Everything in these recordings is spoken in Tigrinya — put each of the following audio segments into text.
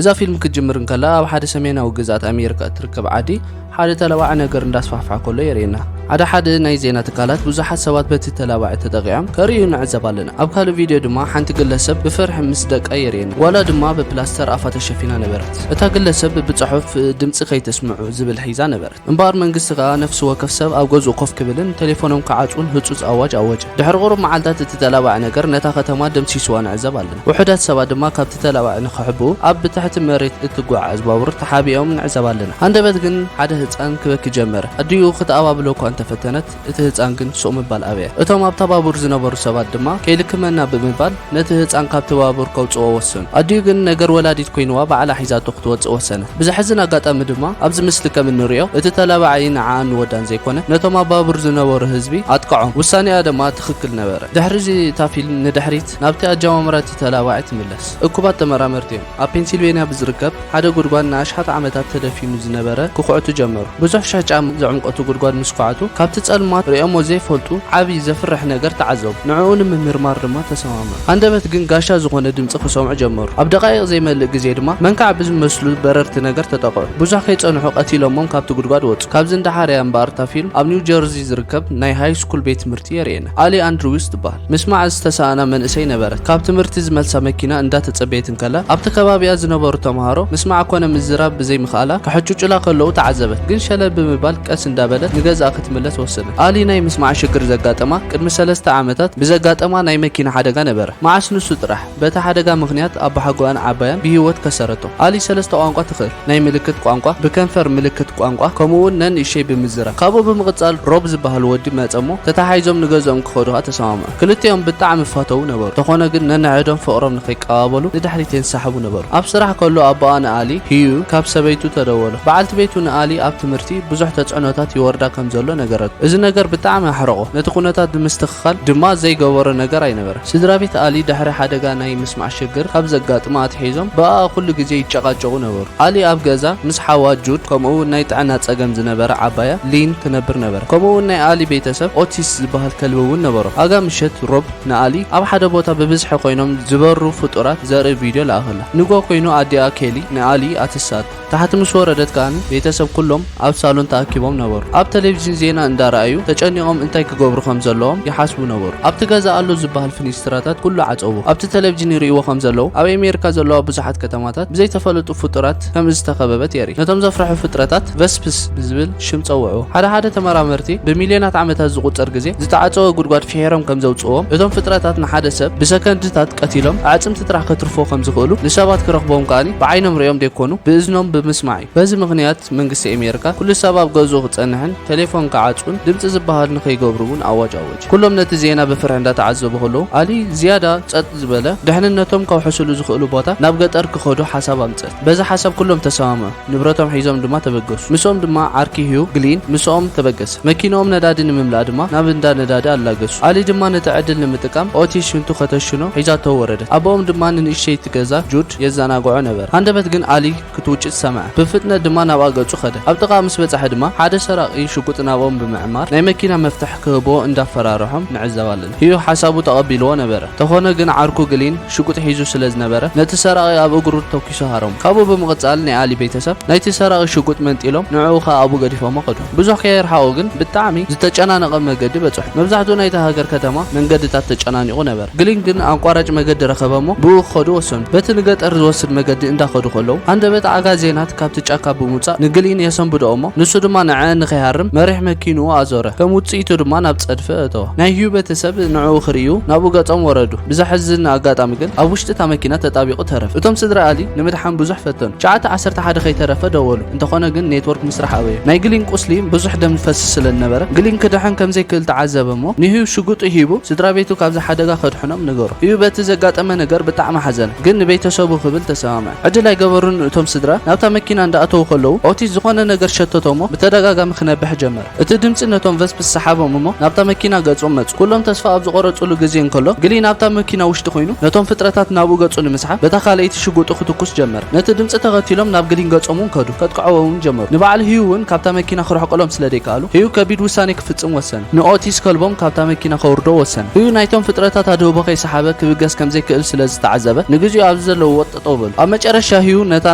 እዛ ፊልም ክትጅምር እንከላ፣ ኣብ ሓደ ሰሜናዊ ግዝኣት ኣሜሪካ እትርከብ ዓዲ ሓደ ተላባዒ ነገር እንዳስፋሕፍሐ ከሎ የርእየና። ሓደ ሓደ ናይ ዜና ትካላት ብዙሓት ሰባት በቲ ተላባዒ ተጠቒዖም ከርእዩ ንዕዘብ ኣለና። ኣብ ካልእ ቪድዮ ድማ ሓንቲ ግለሰብ ብፍርሒ ምስ ደቃ የርእየና። ጓላ ድማ ብፕላስተር ኣፋ ተሸፊና ነበረት። እታ ግለሰብ ብጽሑፍ "ድምጺ ከይተስምዑ" ዝብል ሒዛ ነበረት። እምበኣር መንግስቲ ከኣ ነፍሲ ወከፍ ሰብ ኣብ ገዝኡ ኮፍ ክብልን ቴሌፎኖም ክዓጽዉን ህጹጽ ኣዋጅ ኣወጀ። ድሕሪ ቁሩብ መዓልታት እቲ ተላባዒ ነገር ነታ ከተማ ደምሲስዋ ንዕዘብ ኣለና። ውሑዳት ሰባት ድማ ካብቲ ተላባዒ ንኽሕብኡ ኣብ ብትሕቲ መሬት እትጓዓዝ ባቡር ተሓቢኦም ንዕዘብ ኣለና። ሃንደበት ግን ሓደ ህጻን ክበኪ ጀመረ። ኣዲኡ ክትኣባብሎ እኳ እንተፈተነት፣ እቲ ህጻን ግን ሱቕ ምባል ኣበያ። እቶም ኣብታ ባቡር ዝነበሩ ሰባት ድማ ከይልክመና ብምባል ነቲ ህጻን ካብቲ ባቡር ከውጽኦ ወሰኑ። ኣዲኡ ግን ነገር ወላዲት ኮይንዋ ባዕላ ሒዛቶ ክትወጽእ ወሰነት። ብዘሕዝን ኣጋጣሚ ድማ ኣብዚ ምስሊ ከም እንርእዮ እቲ ተላባዒ ንዓኣን ንወዳን ዘይኮነ ነቶም ኣብ ባቡር ዝነበሩ ህዝቢ ኣጥቅዖም። ውሳኔኣ ድማ ትኽክል ነበረ። ድሕሪ እዚ እታ ፊልም ንድሕሪት ናብቲ ኣጀማምራ እቲ ተላባዒ ትምለስ። እኩባት ተመራመርቲ እዮም ኣብ ፔንሲልቬንያ ብዝርከብ ሓደ ጉድጓድ ንኣሽሓት ዓመታት ተደፊኑ ዝነበረ ክኹዕቱ ጀመሩ። ብዙሕ ሽሕ ጫም ዝዕምቆቱ ጉድጓድ ምስ ኳዕቱ፣ ካብቲ ጸልማት ርእዮሞ ዘይፈልጡ ዓቢ ዘፍርሕ ነገር ተዓዘቡ። ንዕኡ ንምምርማር ድማ ተሰማምዑ። ሃንደበት ግን ጋሻ ዝኾነ ድምጺ ክሰምዑ ጀመሩ። ኣብ ደቃይቕ ዘይመልእ ግዜ ድማ መንካዕ ብዝመስሉ በረርቲ ነገር ተጠቕዑ። ብዙሕ ከይጸንሑ ቀቲሎሞም ካብቲ ጉድጓድ ወጹ። ካብዚ እንዳሓረያ እምበኣር እታ ፊልም ኣብ ኒው ጀርዚ ዝርከብ ናይ ሃይ ስኩል ቤት ትምህርቲ የርእየና። ኣሊ ኣንድሪውስ ትበሃል። ምስማዕ ዝተሳእና መንእሰይ ነበረት። ካብ ትምህርቲ ዝመልሳ መኪና እንዳተጸበየት እንከላ፣ ኣብቲ ከባቢኣ ዝነበሩ ተምሃሮ ምስማዕ ኮነ ምዝራብ ብዘይምኽኣላ ክሕጭጩላ ከለዉ ተዓዘበት። ግን ሸለል ብምባል ቀስ እንዳበለት ንገዝኣ ክትምለስ ወሰነት። ኣሊ ናይ ምስማዕ ሽግር ዘጋጠማ ቅድሚ ሰለስተ ዓመታት ብዘጋጠማ ናይ መኪና ሓደጋ ነበረ። መዓስ ንሱ ጥራሕ፣ በቲ ሓደጋ ምኽንያት ኣባሓጎኣን ዓባያን ብህይወት ከሰረቶ። ኣሊ ሰለስተ ቋንቋ ትኽእል። ናይ ምልክት ቋንቋ፣ ብከንፈር ምልክት ቋንቋ፣ ከምኡ'ውን ነንእሸይ ብምዝራብ። ካብኡ ብምቕጻል ሮብ ዝበሃል ወዲ መጸ እሞ፣ ተተሓሒዞም ንገዝኦም ክኸዱ ከኣ ተሰማምዑ። ክልቲኦም ብጣዕሚ ይፋተዉ ነበሩ። ተኾነ ግን ነንሕድሕዶም ፍቕሮም ንኸይቀባበሉ ንድሕሪት የንሳሕቡ ነበሩ። ኣብ ስራሕ ከሎ ኣቦኣ ንኣሊ፣ ሂዩ፣ ካብ ሰበይቱ ተደወሎ። በዓልቲ ቤቱ ንኣሊ ኣብ ትምህርቲ ብዙሕ ተጽዕኖታት ይወርዳ ከም ዘሎ ነገረቶ። እዚ ነገር ብጣዕሚ ኣሕረቖ። ነቲ ኩነታት ንምስትኽኻል ድማ ዘይገበሮ ነገር ኣይነበረን። ስድራ ቤት ኣሊ ድሕሪ ሓደጋ ናይ ምስማዕ ሽግር ካብ ዘጋጥማ ኣትሒዞም ብኣኣ ኩሉ ግዜ ይጨቃጨቁ ነበሩ። ኣሊ ኣብ ገዛ ምስ ሓዋ ጁድ፣ ከምኡ እውን ናይ ጥዕና ጸገም ዝነበረ ዓባያ ሊን ትነብር ነበረት። ከምኡ እውን ናይ ኣሊ ቤተሰብ ኦቲስ ዝበሃል ከልቢ እውን ነበሮም። ኣጋ ምሸት ሮብ ንኣሊ ኣብ ሓደ ቦታ ብብዝሒ ኮይኖም ዝበሩ ፍጡራት ዘርኢ ቪድዮ ለኣኸላ። ንግሆ ኮይኑ ኣዲኣ ኬሊ ንኣሊ ኣተስኣቶ። ታሕቲ ምስ ወረደት ከኣ ቤተሰብ ኩሎም ኣብ ሳሎን ተኣኪቦም ነበሩ። ኣብ ቴሌቪዥን ዜና እንዳረኣዩ ተጨኒቖም እንታይ ክገብሩ ከም ዘለዎም ይሓስቡ ነበሩ። ኣብቲ ገዛ ኣሎ ዝበሃል ፍኒስትራታት ኩሉ ዓጸዎ። ኣብቲ ቴሌቪዥን ይርእይዎ ከም ዘለዉ ኣብ ኣሜሪካ ዘለዋ ብዙሓት ከተማታት ብዘይተፈለጡ ፍጡራት ከም ዝተኸበበት የርኢ። ነቶም ዘፍርሑ ፍጥረታት ቨስፕስ ብዝብል ሽም ጸውዕዎ። ሓደ ሓደ ተመራመርቲ ብሚልዮናት ዓመታት ዝቑጸር ግዜ ዝተዓጸወ ጉድጓድ ፍሒሮም ከም ዘውጽእዎም፣ እቶም ፍጥረታት ንሓደ ሰብ ብሰከንድታት ቀቲሎም ኣዕጽምቲ ጥራሕ ከትርፎ ከም ዝኽእሉ፣ ንሰባት ክረኽቦም ከኣ ብዓይኖም ርእዮም ዘይኮኑ ብእዝኖም ብምስማዕ እዩ። በዚ ምኽንያት መንግስቲ ኣሜሪካ ኩሉ ሰብ ኣብ ገዝኡ ክጸንሕን ቴሌፎን ክዓጽውን ድምጺ ዝበሃል ንኸይገብሩ እውን ኣዋጅ ኣወጀ። ኩሎም ነቲ ዜና ብፍርሒ እንዳተዓዘቡ ከለዉ ኣሊ ዝያዳ ጸጥ ዝበለ፣ ድሕንነቶም ከውሕስሉ ዝኽእሉ ቦታ ናብ ገጠር ክኸዱ ሓሳብ ኣምጸት። በዚ ሓሳብ ኩሎም ተሰማምዑ። ንብረቶም ሒዞም ድማ ተበገሱ። ምስኦም ድማ ዓርኪ ሂዩ ግሊን ምስኦም ተበገሰ። መኪንኦም ነዳዲ ንምምላእ ድማ ናብ እንዳ ነዳዲ ኣላገሱ። ኣሊ ድማ ነቲ ዕድል ንምጥቃም ኦቲስ ሽንቱ ከተሽኖ ሒዛቶ ወረደት። ኣቦኦም ድማ ንንእሽተይቲ ገዛ ጁድ የዘናግዖ ነበረ። ሃንደበት ግን ኣሊ ክትውጭጭ ሰምዐ። ብፍጥነት ድማ ናብኣ ገጹ ከደ። ኣብ ጥቓ ምስ በጽሐ ድማ ሓደ ሰራቒ ሽጉጥ ናብኦም ብምዕማር ናይ መኪና መፍትሕ ክህቦ እንዳፈራርሖም ንዕዘብ ኣለና። ሂዩ ሓሳቡ ተቐቢልዎ ነበረ። ተኾነ ግን ዓርኩ ግሊን ሽጉጥ ሒዙ ስለ ዝነበረ ነቲ ሰራቒ ኣብ እግሩ ተኩሱ ሃረሙ። ካብኡ ብምቕጻል ናይ ኣሊ ቤተሰብ ናይቲ ሰራቒ ሽጉጥ መንጢሎም ንዕኡ ኸኣ ኣብኡ ገዲፎሞ ከዱ። ብዙሕ ከየርሓቑ ግን ብጣዕሚ ዝተጨናነቐ መገዲ በጽሑ። መብዛሕትኡ ናይታ ሃገር ከተማ መንገድታት ተጨናኒቑ ነበረ። ግሊን ግን ኣቋራጭ መገዲ ረኸበ እሞ ብኡ ክኸዱ ወሰኑ። በቲ ንገጠር ዝወስድ መገዲ እንዳኸዱ ከለዉ ሃንደበት ኣጋ ዜናት ካብቲ ጫካ ብምውጻእ ንግሊን የሰንብድኦ እሞ ንሱ ድማ ንዐ ንኸይሃርም መሪሕ መኪንኡ ኣዞረ። ከም ውጽኢቱ ድማ ናብ ጸድፊ እተወ። ናይ ሂዩ ቤተሰብ ንዕኡ ክርእዩ ናብኡ ገጾም ወረዱ። ብዘሕዝን ኣጋጣሚ ግን ኣብ ውሽጢ እታ መኪና ተጣቢቑ ተረፈ። እቶም ስድራ ኣሊ ንምድሓን ብዙሕ ፈተኑ። ትሽዓተ ዓሰርተ ሓደ ከይተረፈ ደወሉ። እንተኾነ ግን ኔትወርክ ምስራሕ ኣበዩ። ናይ ግሊን ቁስሊ ብዙሕ ደም ይፈስስ ስለ ዝነበረ ግሊን ክድሕን ከም ዘይክእል ተዓዘበ እሞ ንሂዩ ሽጉጡ ሂቡ ስድራ ቤቱ ካብዚ ሓደጋ ከድሕኖም ንገሮ። ሂዩ በቲ ዘጋጠመ ነገር ብጣዕሚ ሓዘነ፣ ግን ንቤተሰቡ ክብል ተሰማምዐ። ዕድል ኣይገበሩን። እቶም ስድራ ናብታ መኪና እንዳኣተዉ ከለዉ ኦቲስ ዝኾነ ነገር ሸተቶ እሞ ብተደጋጋሚ ክነብሕ ጀመረ። እቲ ድምጺ ነቶም ቨስፕስ ሰሓቦም እሞ ናብታ መኪና ገጾም መጹ። ኩሎም ተስፋ ኣብ ዝቆረጹሉ ግዜ እንከሎ ግሊን ኣብታ መኪና ውሽጢ ኮይኑ ነቶም ፍጥረታት ናብኡ ገጹ ንምስሓብ በታ ካልኣይቲ ሽጉጡ ክትኩስ ጀመረ። ነቲ ድምጺ ተኸቲሎም ናብ ግሊን ገጾም እውን ከዱ። ከጥቅዕዎ እውን ጀመሩ። ንበዓል ሂዩ እውን ካብታ መኪና ክርሕቁሎም ስለ ዘይከኣሉ ሂዩ ከቢድ ውሳኔ ክፍጽም ወሰነ። ንኦቲስ ከልቦም ካብታ መኪና ከውርዶ ወሰነ። ሂዩ ናይቶም ፍጥረታት ኣድህቦ ከይሰሓበ ክብገስ ከም ዘይክእል ስለ ዝተዓዘበ ንግዚኡ ኣብዚ ዘለውዎ ጠጠው በሉ። ኣብ መጨረሻ ህዩ ነታ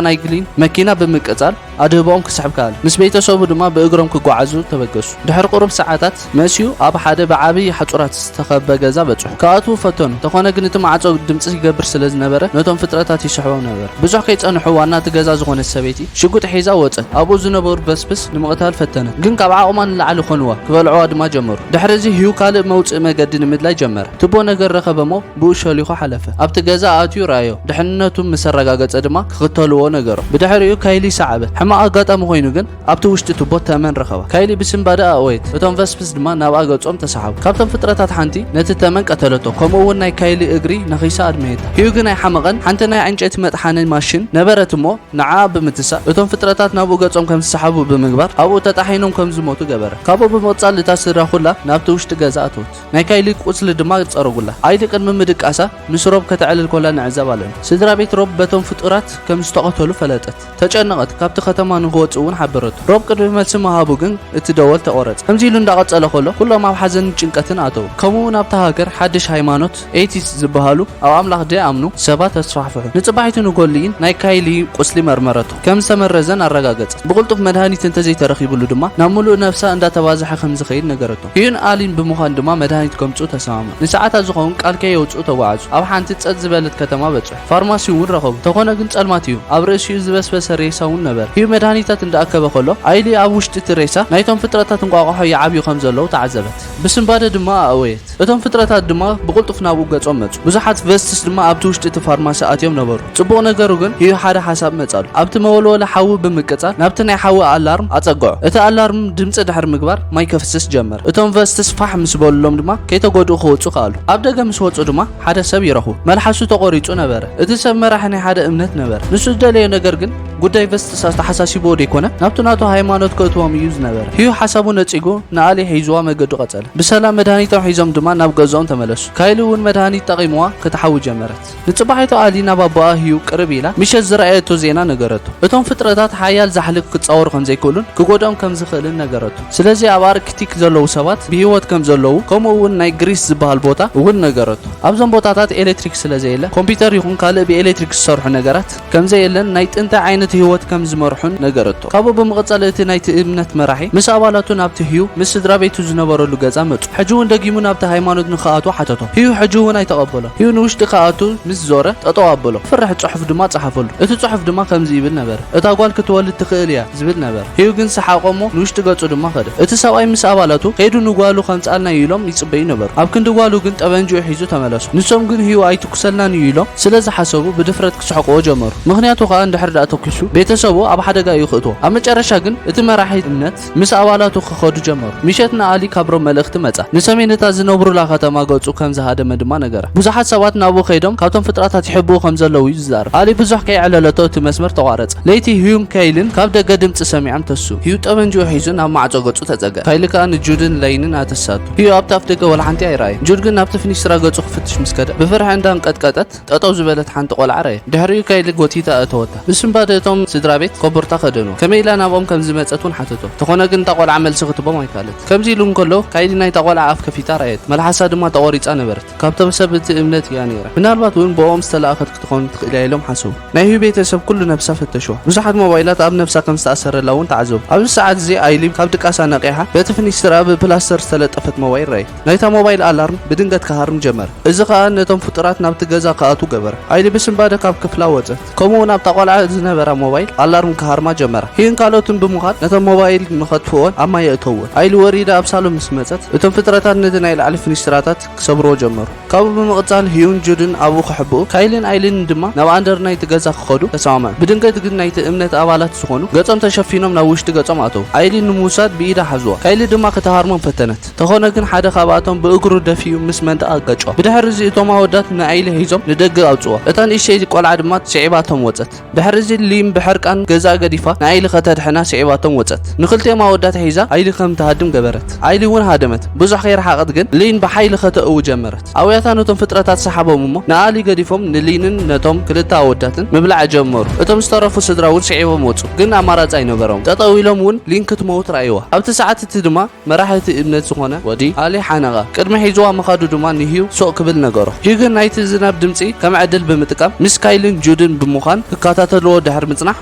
ናይ ግሊን መኪና ብምቅጻል ኣድህቦኦም ክስሕብ ከኣለ። ምስ ቤተሰቡ ድማ ብእግሮም ክጓዓዙ ተበገሱ። ድሕሪ ቁሩብ ሰዓታት መሲኡ ኣብ ሓደ ብዓብዪ ሓጹራት ዝተኸበ ገዛ በጽሑ። ክኣትዉ ፈተኑ። እንተኾነ ግን እቲ ማዕጾ ድምጺ ይገብር ስለ ዝነበረ ነቶም ፍጥረታት ይስሕቦም ነበር። ብዙሕ ከይጸንሑ ዋና እቲ ገዛ ዝኾነት ሰበይቲ ሽጉጥ ሒዛ ወጸት። ኣብኡ ዝነበሩ በስብስ ንምቕታል ፈተነት። ግን ካብ ዓቕማ ንላዕሊ ኮንዋ። ክበልዕዋ ድማ ጀመሩ። ድሕሪ እዚ ህዩ ካልእ መውጽኢ መገዲ ንምድላይ ጀመረ። ትቦ ነገር ረኸበ እሞ ብኡ ሸሊኹ ሓለፈ። ኣብቲ ገዛ ኣትዩ ረኣዮ። ድሕንነቱ ምስ ኣረጋገጸ ድማ ክኽተልዎ ነገሮም። ብድሕሪኡ ካይሊ ሰዓበት። ሕማቕ ኣጋጣሚ ኮይኑ ግን ኣብቲ ውሽጢ ትቦ ተመን ረኸባ። ካይሊ ብስንባደ ኣእወየት። እቶም ቨስፕስ ድማ ናብኣ ገጾም ተሰሓቡ። ካብቶም ፍጥረታት ሓንቲ ነቲ ተመን ቀተለቶ። ከምኡ እውን ናይ ካይሊ እግሪ ነኺሳ ኣድመየታ። ህዩ ግን ኣይሓመቐን። ሓንቲ ናይ ዕንጨይቲ መጥሓኒ ማሽን ነበረት እሞ ንዓኣ ብምትሳእ እቶም ፍጥረታት ናብኡ ገጾም ከም ዝሰሓቡ ብምግባር ኣብኡ ተጣሒኖም ከም ዝሞቱ ገበረ። ካብኡ ብምቕጻል እታ ስድራ ኩላ ናብቲ ውሽጢ ገዛ ኣተወት። ናይ ካይሊ ቁስሊ ድማ ጸረጉላ። ኣይሊ ቅድሚ ምድቃሳ ምስ ሮብ ከተዕልል ኮላ ንዕዘብ ኣለና። ስድራ ቤት ሮብ በቶም ፍጡራት ከም ዝተቐተሉ ፈለጠት። ተጨነቐት። ካብቲ ከተማ ንክወጽእ እውን ሓበረቱ። ሮብ ቅድሚ መልሲ ምሃቡ ግን እቲ ደወል ተቖረጸ። ከምዚ ኢሉ እንዳቐጸለ ከሎ ኩሎም ኣብ ሓዘንን ጭንቀትን ኣተዉ። ከምኡ እውን ኣብታ ሃገር ሓድሽ ሃይማኖት ኤቲስ ዝበሃሉ ኣብ ኣምላኽ ዘይኣምኑ ሰባት ኣስፋሕፍሑ። ንጽባሒቱ ንጎሊኢን ናይ ካይሊ ቁስሊ መርመረቶ። ከም ዝተመረዘን ኣረጋገጸት። ብቕልጡፍ መድሃኒት እንተዘይተረኺቡሉ ድማ ናብ ምሉእ ነፍሳ እንዳተባዝሐ ከም ዝኸይድ ነገረቶ። ህዩን ኣሊን ብምዃን ድማ መድሃኒት ከምጽኡ ተሰማምዑ። ንሰዓታት ዝኸውን ቃል ከየውጽኡ ተጓዓዙ። ኣብ ሓንቲ ጸጥ ዝበለት ከተማ በጽሑ። ፋርማሲ እውን ረኸቡ። ተኾነ ግን ጸልማት እዩ። ኣብ ርእሲኡ ዝበስበሰ ሬሳ እውን ነበር። ህዩ መድሃኒታት እንዳኣከበ ከሎ ኣይሊ ኣብ ውሽጢ እቲ ሬሳ ናይቶም ፍጥረታት እንቋቑሖ ይዓብዩ ከም ዘለዉ ተዓዘበት። ብስንባደ ድማ ኣእወየት። እቶም ፍጥረታት ድማ ብቕልጡፍ ናብኡ ገጾም መጹ። ብዙሓት ቨስትስ ድማ ኣብቲ ውሽጢ እቲ ፋርማሲ ኣትዮም ነበሩ። ጽቡቕ ነገሩ ግን ህዩ ሓደ ሓሳብ መጻሉ። ኣብቲ መወልወሊ ሓዊ ብምቅጻል ናብቲ ናይ ሓዊ ኣላርም ኣጸግዖ። እቲ ኣላርም ድምጺ ድሕሪ ምግባር ማይ ከፍስስ ጀመረ። እቶም ቨስትስ ፋሕ ምስ በሉሎም ድማ ከይተጎድኡ ክወጹ ከኣሉ። ኣብ ደገ ምስ ወጹ ድማ ሓደ ሰብ ይረኽቡ። መልሓሱ ተቖሪጹ ነበረ። እቲ ሰብ መራሒ ናይ ሓደ እምነት ነበረ። ንሱ ዝደለዮ ነገር ግን ጉዳይ ቨስትስ ኣተሓሳሲብዎ ደይኮነ ናብቲ ናቱ ሃይማኖት ከእትዎም እዩ ዝነበረ። ህዩ ሓሳቡ ነጺጉ ንኣሊ ሒዝዋ መገዱ ቀጸለ። ብሰላም መድሃኒቶም ሒዞም ድማ ናብ ገዝኦም ተመለሱ። ካይሊ እውን መድሃኒት ጠቒምዋ ክትሓዊ ጀመረት። ንጽባሒቱ ኣሊ ናብ ኣቦኣ ህዩ ቅርብ ኢላ ምሸት ዝረኣየቶ ዜና ነገረቶ። እቶም ፍጥረታት ሓያል ዛሕሊ ክጻወሩ ከም ዘይክእሉን ክጎድኦም ከም ዝኽእልን ነገረቶ። ስለዚ ኣብ ኣርክቲክ ዘለዉ ሰባት ብህይወት ከም ዘለዉ ከምኡ እውን ናይ ግሪስ ዝበሃል ቦታ እውን ነገረቶ። ኣብዞም ቦታታት ኤሌክትሪክ ስለ ዘየለ ኮምፒውተር ይኹን ካልእ ብኤሌክትሪክ ዝሰርሑ ነገራት ከም ዘየለን ናይ ጥንቲ ዓይነት ህይወት ከም ዝመርሑን ነገረቶ። ካብኡ ብምቕጻል እቲ ናይቲ እምነት መራሒ ምስ ኣባላቱ ናብቲ ህዩ ምስ ስድራ ቤቱ ዝነበረሉ ገዛ መጹ። ሕጂ እውን ደጊሙ ናብቲ ሃይማኖት ንኽኣትዉ ሓተቶ። ህዩ ሕጂ እውን ኣይተቐበሎን። ህዩ ንውሽጢ ክኣቱ ምስ ዞረ ጠጠው ኣበሎ። ፍርሕ ጽሑፍ ድማ ጸሓፈሉ። እቲ ጽሑፍ ድማ ከምዚ ይብል ነበረ፣ "እታ ጓል ክትወልድ ትኽእል እያ" ዝብል ነበረ። ህዩ ግን ሰሓቖ እሞ ንውሽጢ ገጹ ድማ ከደ። እቲ ሰብኣይ ምስ ኣባላቱ ከይዱ ንጓሉ ከምጽኣልና እዩ ኢሎም ይጽበዩ ነበሩ። ኣብ ክንዲ ጓሉ ግን ጠበንጅኡ ሒዙ ተመለሱ። ንሶም ግን ህዩ ኣይትኩሰልናን እዩ ኢሎም ስለ ዝሓሰቡ ብድፍረት ክስሕቅዎ ጀመሩ። ምኽንያቱ ከኣ እንድሕር ደኣ ተኩሱ ቤተሰቡ ኣብ ሓደጋ እዩ ክእትዎ። ኣብ መጨረሻ ግን እቲ መራሒ እምነት ምስ ኣባላቱ ክኸዱ ጀመሩ። ምሸት ንኣሊ ካብ ሮብ መልእኽቲ መጻ። ንሰሜን እታ ዝነብሩላ ከተማ ገጹ ከም ዝሃደመ ድማ ነገራ። ብዙሓት ሰባት ናብኡ ከይዶም ካብቶም ፍጥረታት ይሕብኡ ከም ዘለዉ እዩ ዝዛረብ። ኣሊ ብዙሕ ከይዕለለቶ እቲ መስመር ተቋረጸ። ለይቲ ህዩን ከይልን ካብ ደገ ድምጺ ሰሚዖም ተሱ። ህዩ ጠበንጅኡ ሒዙ ናብ ማዕጾ ገጹ ተጸገ። ካይሊ ከኣ ንጁድን ለይንን ኣተሳቱ። ህዩ ኣብቲ ኣፍ ደገ ወላ ሓንቲ ኣይረኣየን። ጁድ ግን ናብቲ ፍኒስትራ ገጹ ክፍትሽ ምስ ከደ ብፍርሒ እንዳንቀጥቀጠት ጠጠው ዝበለት ሓንቲ ቆልዓ ረኣየ። ድሕሪኡ ካይሊ ጎቲታ እተወታ። ብስንባደ እቶም ስድራ ቤት ኮቦርታ ከደኑ። ከመይ ኢላ ናብኦም ከም ዝመጸት እውን ሓተቶ። ተኾነ ግን እታ ቆልዓ መልሲ ክትቦም ኣይከኣለት። ከምዚ ኢሉ እንከሎ ካይሊ ናይታ ቆልዓ ኣፍ ከፊታ ረኣየት። መልሓሳ ድማ ተቖሪጻ ነበረት። ካብቶም ሰብ እቲ እምነት እያ ነይራ። ምናልባት እውን ብኦም ዝተላእኸት ክትኾን ትኽእል እያ ኢሎም ሓሰቡ። ናይ ህዩ ቤተሰብ ኩሉ ነብሳ ፈተሽዋ። ብዙሓት ሞባይላት ኣብ ነብሳ ከም ዝተኣሰረላ እውን ተዓዘቡ። ኣብዚ ሰዓት እዚ ኣይሊ ካብ ድቃሳ ነቒሓ በቲ ፍኒስትራ ብፕላስተር ዝተለጠፈት ሞባይል ረኣየት። ናይታ ሞባይል ኣላርም ብድንገት ክሃርም ጀመረ። እዚ ኸኣ ነቶም ፍጡራት ናብቲ ገዛ ክኣትዉ ገበረ። ኣይሊ ብስንባደ ካብ ክፍላ ወጸት። ከምኡውን ኣብታ ቆልዓ ዝነበራ ሞባይል ኣላርም ክሃርማ ጀመራ። ህዩን ካልኦትን ብምዃን ነተን ሞባይል ንኸጥፍኦን ኣብ ማይ የእተውወን። ኣይሊ ወሪዳ ኣብ ሳሎን ምስ መጸት እቶም ፍጥረታት ነቲ ናይ ላዕሊ ፍኒስትራታት ክሰብርዎ ጀመሩ። ካብኡ ብምቕጻል ህዩን ጁድን ኣብኡ ክሕብኡ፣ ካይልን ኣይሊን ድማ ናብ ኣንደር ናይቲ ገዛ ክኸዱ ተሰማምዑ። ብድንገት ግን ናይቲ እምነት ኣባላት ዝኾኑ ገጾም ተሸፊኖም ናብ ውሽጢ ገጾም ኣተዉ። ኣይሊ ንምውሳድ ብኢዳ ሓዝዋ። ካይሊ ድማ ክትሃርሞም ፈተነት። ተኾነ ግን ሓደ ካብኣቶም ብእግሩ ደፊኡ ምስ መንደቕ ኣጋጭዋ። ብድሕሪ እዚ እቶም ኣወዳት ንኣይሊ ሒዞም ንደገ ኣውጽዋ። እታ ንእሽተይ ቆልዓ ድማ ስዒባቶም ወጸት። ድሕሪ እዚ ሊ ብሕርቃን ገዛእ ገዲፋ ንኣይሊ ከተድሕና ስዒባቶም ወጸት። ንኽልቲኦም ኣወዳት ሒዛ ኣይሊ ከም ትሃድም ገበረት። ኣይሊ እውን ሃደመት። ብዙሕ ከይረሓቐት ግን ሊን ብሓይሊ ከተእዊ ጀመረት። ኣውያታ ነቶም ፍጥረታት ሰሓቦም እሞ ንኣሊ ገዲፎም ንሊንን ነቶም ክልተ ኣወዳትን ምብላዕ ጀመሩ። እቶም ዝተረፉ ስድራ እውን ስዒቦም ወጹ፣ ግን ኣማራጺ ኣይነበሮም። ጠጠው ኢሎም እውን ሊን ክትመውት ረኣይዋ። ኣብቲ ሰዓት እቲ ድማ መራሒ እቲ እምነት ዝኾነ ወዲ ኣሊ ሓነቓ። ቅድሚ ሒዝዋ ምኻዱ ድማ ንህዩ ሶቕ ክብል ነገሮ። ህዩ ግን ናይቲ ዝናብ ድምጺ ከም ዕድል ብምጥቃም ምስ ካይልን ጁድን ብምዃን ክከታተልዎ ድሕሪ ምጽናሕ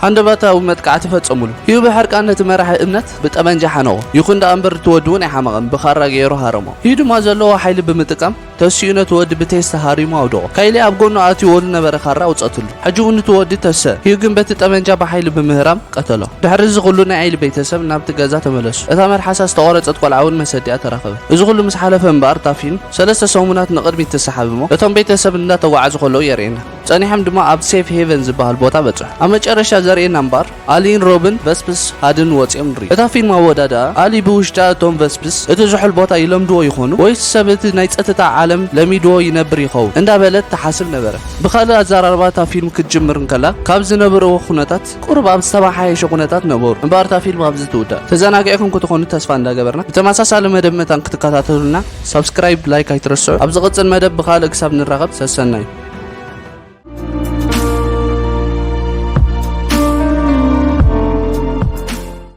ሃንደበታዊ መጥቃዕቲ ፈጸሙሉ። ህዩ ብሕርቃን ነቲ መራሒ እምነት ብጠመንጃ ሓነቖ። ይኹን ደኣ እምበር እቲ ወዲ እውን ኣይሓመቐን፣ ብኻራ ገይሩ ሃረሞ። ህዩ ድማ ዘለዎ ሓይሊ ብምጥቃም ተሲኡ ነቲ ወዲ ብቴስታ ሃሪሙ ኣውደቖ። ካይሊ ኣብ ጎኑ ኣትይዎ ዝነበረ ካራ ኣውጸትሉ። ሕጂ እውን እቲ ወዲ ተሰ። ህዩ ግን በቲ ጠመንጃ ብሓይሊ ብምህራም ቀተሎ። ድሕሪ እዚ ኩሉ ናይ ኣይሊ ቤተሰብ ናብቲ ገዛ ተመለሱ። እታ መልሓሳ ዝተቖረጸት ቆልዓ እውን መሰዲኣ ተረኸበት። እዚ ኩሉ ምስ ሓለፈ እምበኣር እታ ፊልም ሰለስተ ሰሙናት ንቕድሚት ትሰሓብ እሞ እቶም ቤተሰብ እንዳተጓዓዙ ከለዉ የርእየና። ጸኒሖም ድማ ኣብ ሴፍ ሄቨን ዝበሃል ቦታ በጽሑ። ኣብ መጨረሻ ዘርእየና እምበኣር ኣሊን ሮብን ቨስፕስ ሃድን ወጺኦም ንርኢ። እታ ፊልም ኣወዳድኣ ኣሊ ብውሽጣ እቶም ቨስፕስ እቲ ዝሑል ቦታ ይለምድዎ ይኾኑ ወይስ ሰብ እቲ ናይ ጸጥታ ዓለም ለሚድዎ ይነብር ይኸውን እንዳበለት ትሓስብ ነበረት። ብኻልእ ኣዘራርባ እታ ፊልም ክትጅምር እንከላ ካብ ዝነበርዎ ኩነታት ቁሩብ ኣብ ዝተመሓየሸ ኩነታት ነበሩ። እምበኣር እታ ፊልም ኣብዚ ትውዳእ። ተዘናጊዕኩም ክትኾኑ ተስፋ እንዳገበርና ብተመሳሳሊ መደብ መታን ክትከታተሉና ሳብስክራይብ፣ ላይክ ኣይትረስዑ። ኣብ ዝቕጽል መደብ ብኻልእ ክሳብ ንራኸብ ሰሰናዩ።